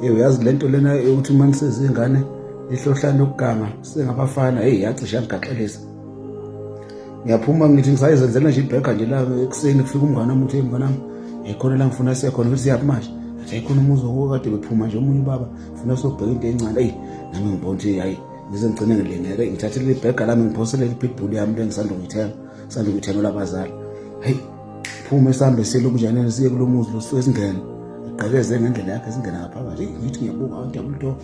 Hey, uyazi lento lena yokuthi uma nisezingane ihlohlane ukuganga sengabafana, hey, yacishe yangigaxelisa. Ngiyaphuma ngithi ngisayizenzela nje ibhega nje la ekuseni, kufika umngane wami, uthi, mngane wami, khona la ngifuna siye khona. Ukuthi siyaphi manje? Athi khona umuzi okade bephuma nje omunye ubaba, funa siyobheka into encane. Eyi, nami ngibona ukuthi hayi, ngize ngigcine ngilingeke, ngithathe leli bhega lami, ngiphosele i-pitbull yami le ngisanda kuyithenga, ngisanda kuyithengela abazali. Heyi, phume sihambe siye lokunjaneni, siye kulo muzi lo, sifike singene, igqekeze ngendlela yakhe, singena ngaphakathi. Eyi, ngithi ngiyabuka, double door,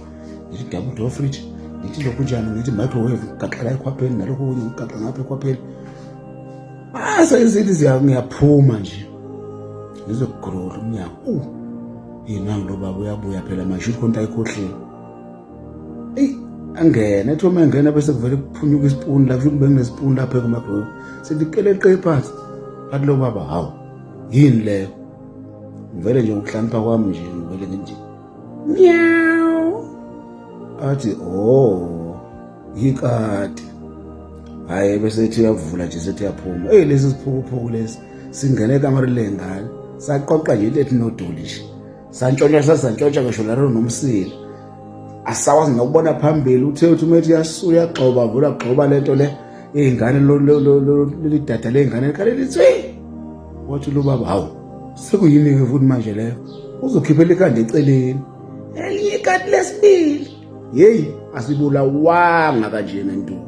ngithi double door fridge, ngithi lokhu njani, ngithi microwave, gaxela ekhwapheni, nalokhu okunye ngigaxa ngapha ekhwapheni. Ase izinto ngiyaphuma nje, ngizokugurula umnyango. Yini nangu lo baba uyabuya phela manje, uthi khona ayikhohliwe. Eyi, angene, ethi uma engena bese kuvele kuphunyuka isipuni la, kusho ukuthi benginesipuni lapha ekumicrowave, sithi keleqe phansi. Athi lo baba, hawu, yini leyo? Ngivele nje ngokuhlakanipha kwami nje, ngivele ngithi nyawu. Athi, oh, yikati. Hhayi, bese ethi uyavula nje, sethi uyaphuma. Eyi, lesi siphukuphuku lesi singene ekamareni ley'ngane, saqoqa nje into ethi nodoli nje, santshontsha, sasantshontsha ngisho lalo nomsila, asakwazi nokubona phambili. Uthe uthi uma ethi uyasuka, uyagxoba, vula gxoba lento le iy'ngane, leli dada ley'ngane likhale lithi, wathi lo baba, hawu, sekuyini-ke futhi manje leyo? Uzokhiphela ikhanda eceleni elinye ikati lesibili. Yeyi, asibulawanga kanje ngentuku.